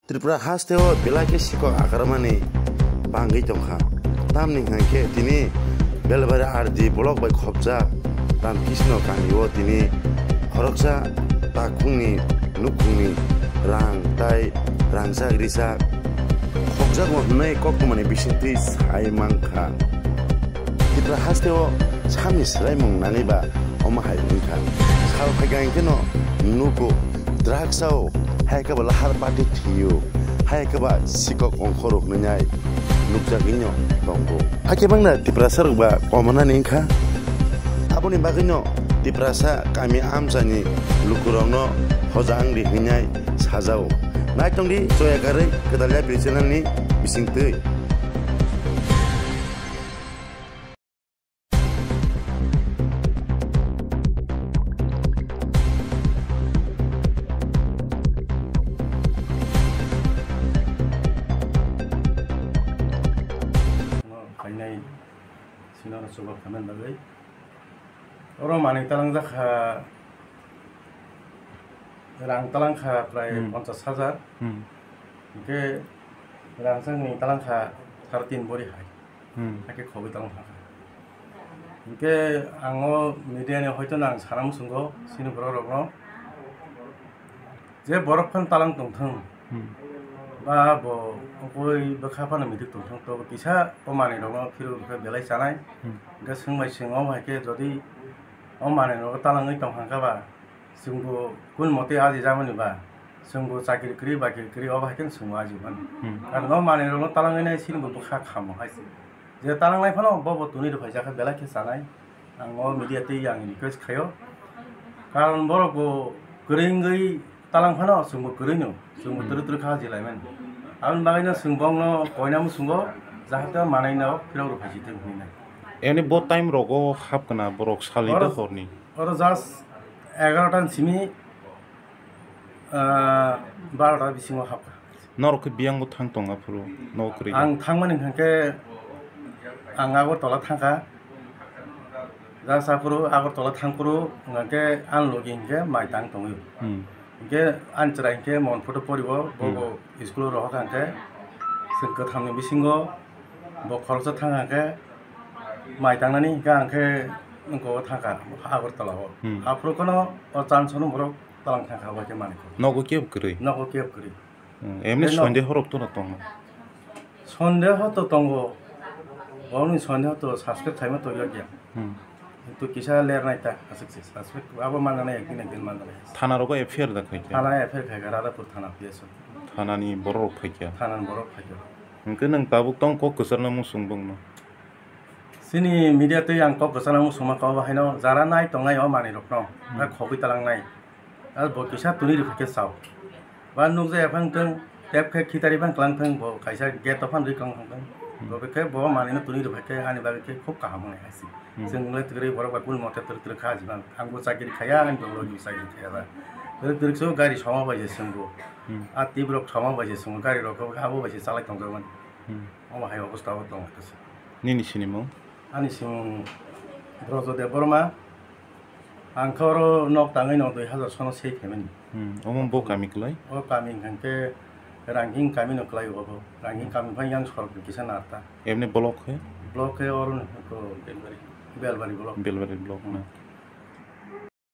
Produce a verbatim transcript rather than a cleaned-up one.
Tripura haste o belai khe sikok agarmani bangwi tongkha. Tamni hwnkhe tini Belbari R D block bai khopjak Ramkisno kami o tini khoroksa takhungni nukhungni rang tai rangchak richak khopjago hwnwi koktwmani bisingtwi sai mankha. Tripura haste o samni swraimung nangwi ba omo hai wngkha. Sal phaikha hwnkhe no nugo drugs o, hai khe bo lahar party thwiyo, hai khe ba sikok ongkhoro hwnwi nai nukjagwi no tongo. Hakhe bangna Tiprasa rok ba komonani wngkha. Aboni bagwi no Tiprasa kami amchani lukurokno hoja wngdi hwnwi nai sajao. Naitongdi choya karwi Kwtal Yapri channel ni bisingtwi. Phainai sinoro chuba phaimani bagwi. Oro manwi talangjak kha, rang talang kha prai Hmm. ponchas hajar. Hmm. Hwnkhe rangchakni talang kha sare tin bori hai. Hmm. Hakhe khogwi talang thangkha. Hwnkhe ang o media ni hoito no ang sana muchungo chini borok rokno. Je borok phano talang tongthung, Hmm. ba bo boi bwkha phano midik tongthung, to kisa o manwi rokno phirok rwkhe belai chanai. Hmm. Hwnkhe swng bai swng o hai khe jodi o manwi rokno talangwi tong kha ba, chwngbo kun mote aji jamani ba, chwngbo chakri kwrwi bakri kwrwi obo hai khe chwngbo aji mani. Hmm. Karon o manwi rokno talangwi nai chini bo bwkha khamo hai se. Je talangnai phano bo bo tuni rwphai jakha belai khe chanai. Ang o media twi ang request khaio. Karon borok bo kwrwi wngwi talang phano chwngbo kwrwi no, chwngbo Hmm. twrwi twrwi kha aji laimani. Aboni bagwi no chwng bongno koina muchungo jahate manwi no phirok rwphai si thung hinwi nai. Eni bo time rogo hap kana borok salni Oro- da horni. Oro just egarota ni simi, ah, barota bisingo hapkha. Norok khe biyang bo thang tong aphuru nogo kwrwi. Ang thangmani hwnkhe ang Agartala thangkha. Just aphuru Agartala thangphuru hwnkhe ani logi hwnkhe mai tang tongwi. Hmm. Hwnkhe ani chwrai hwnkhe Monkhuto poribo, Hmm. bobo school o rohor kha hwnkhe chwng kwthamni bisingo bo khoroksa thang hwnkhe mai tangnani hwnkhe ang khe wngkha o thangkha Agartala o. Hmm. Aphuru kheno o chance no borok talang thangkha bai khe manwi kho. Nogo kebo kwrwi? Nogo kebo kwrwi. Hmm, emni Eno- sondeho rok to na tongo? Sondeho to tongo. Borokni sondeho to suspect khaima to yokya. Hmm. Kintu kisa ler nai ta, aswk se suspect abo manjanai, ekdin ekdin manjanai. Thana rogo F I R da khaikha? Thana F I R khaikha, Radhapur thana P S O. Thanani borok rok phaikha? Thanani borok phaikha. Hwnkhe nwng tabuk tong kok kwcharna muchung bongno? Chini media twi ang kok kwchana muchungma kok bo haino jara nai tongnai o manwi rokno, Hmm. ba khogwi talangnai. Ar bo kisa tuni rwphai khe chao. Ba nukjaya phang thung, tep khe khitari phang klang thung, bo kaisa gate o phang rwi klang thung thung. Hmm. Bo khe bo manwi no tuni rwphai khe ani bagwi khe khub kaham wngnai hai se. Hmm. Chwng le twrwi borok bai kunu mote twrwi twrwi kha jibang. Ang bo chakiri khaya, ani dolo ni chakiri khaya ba. Twrwi twrwi so gari soma bai je chwng bo. Hmm. A twi borok soma bai je chwng bo, gari rok khe abo bai se chalai tong jak mani. Hmm. Omo hai obosta o tong khe se. Nini sinimung? Ani simung Brojo Debbarma. Ang khe oro nok tangwi no dui hazar sono sei phaimani. Hmm, omo bo kami kwlai? O kami hwnkhe Rangking kami no kwlai obo. Rangking kami phai yang sorok ni kisa narta. Emni block khe? Block khe oro no ko Belbari. Belbari block. Belbari block na.